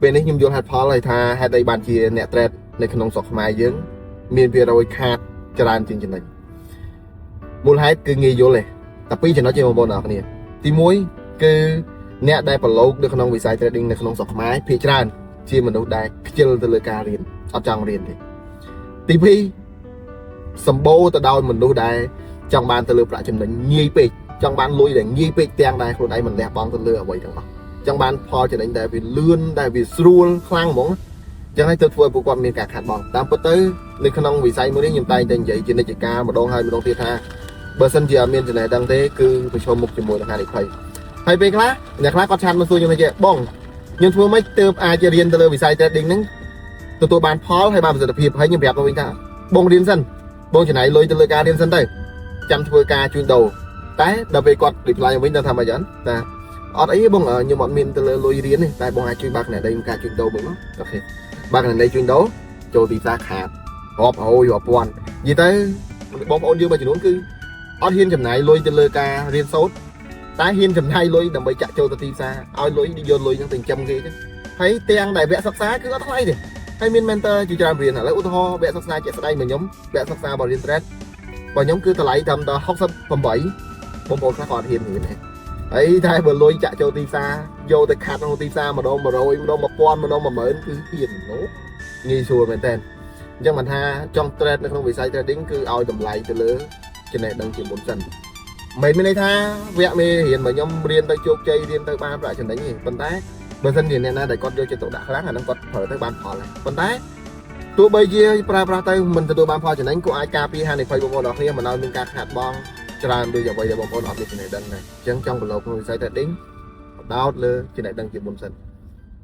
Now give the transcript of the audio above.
ពេលនេះខ្ញុំយល់ហេតុផលហើយថាហេតុអីបានជាអ្នក trade នៅក្នុងស្រុកខ្មែរយើង មានភាគរយខាតច្រើនជាងចំណេញមូលហេតុគឺងាយយល់ទេតែពីរចំណុចទេបងប្អូនអរគ្នា។ទី1គឺអ្នកដែលប្រឡូកនៅក្នុងវិស័យ trading នៅក្នុងស្រុកខ្មែរភាគច្រើនជាមនុស្សដែលខ្ជិលទៅលើការរៀនអត់ចង់រៀនទេទី2សម្បូរទៅដោយមនុស្សដែលចង់បានទៅលើប្រាក់ចំណេញងាយពេកចង់បានលុយដែលងាយពេកទាំងដែលខ្លួនឯងមិនលះបង់ទៅលើអ្វីទាំងអស់ចង់បានផលចំណេញដែលវាលឿនដែលវាស្រួលខ្លាំងហ្មង ចឹងហើយទៅធ្វើឲ្យពួកគាត់មានការខាតបង់តាមពិតទៅនៅក្នុងវិស័យមួយនេះខ្ញុំតែងតែនិយាយជានិច្ចកាលម្ដងហើយម្ដងទៀតថាបើសិនជាអត់មានចំណេះដឹងទេគឺប្រឈមមុខជាមួយនឹងហានិភ័យហើយពេលខ្លះអ្នកខ្លះគាត់ chat មកសួរខ្ញុំថាចេះបងខ្ញុំធ្វើម៉េចទើបអាចរៀនទៅលើវិស័យ trading ហ្នឹងទទួលបានផលហើយបានប្រសិទ្ធភាពហើយខ្ញុំប្រាប់ទៅវិញថាបងរៀនសិនបងចំណាយលុយទៅលើការរៀនសិនទៅចាំធ្វើការជួញដូរតែដល់ពេលគាត់ reply វិញដល់ថាម៉េចអត់តាអត់អីទេបងខ្ញុំអត់មានទៅលើលុយរៀនទេតែបងអាចជួយបើកអ្នកដីការជួញដូរមួយមក OK បើកណនីជួញដូរចូលទីផ្សារខាតរាប់រយរាប់ពាន់និយាយទៅបងប្អូនយើងមួយចំនួនគឺអត់ហ៊ានចំណាយលុយទៅលើការរៀនសូត្រតែហ៊ានចំណាយលុយដើម្បីចាក់ចូលទៅទីផ្សារឲ្យលុយយកលុយហ្នឹងទៅចិញ្ចឹមគេចឹងហើយទាំងដែលវគ្គសិក្សាគឺអត់ថ្លៃទេហើយមាន mentor ជាច្រើនរៀនឥឡូវឧទាហរណ៍វគ្គសិក្សាជាក់ស្ដែងមកខ្ញុំវគ្គសិក្សាបរៀន trade របស់ខ្ញុំគឺតម្លៃត្រឹមតែ68បងប្អូនខ្លះក៏អត់ហ៊ានរៀនដែរហើយតែបើលុយចាក់ចូលទីផ្សារយកទៅខាត់ក្នុងទីផ្សារម្ដង100ម្ដង1000ម្ដង10000គឺហ៊ាននោះងាយស្រួលមែនតើអញ្ចឹងមិនថាចង់ trade នៅក្នុងវិស័យ trading គឺឲ្យតម្លៃទៅលើចំណេះដឹងជាមុនសិនមិនមានន័យថាវគ្គមេរៀនរបស់ខ្ញុំរៀនទៅជោគជ័យរៀនទៅបានប្រាក់ចំណេញទេប៉ុន្តែបើសិនជាអ្នកណាដែលគាត់យកចិត្តទុកដាក់ខ្លាំងអាហ្នឹងគាត់ប្រើទៅបានផលហើយប៉ុន្តែទោះបីជាប្រើប្រាស់ទៅមិនទទួលបានផលចំណេញក៏អាចការពារហានិភ័យបងប្អូនអរគ្នាមិនឲ្យមានការខាតបង់ច្រើនដូចអ្វីដែលបងប្អូនអត់មានចំណេះដឹងដែរអញ្ចឹងចង់ប្រឡូកក្នុងវិស័យ trading ផ្ដោតលើចំណេះដឹងជាមុនសិន។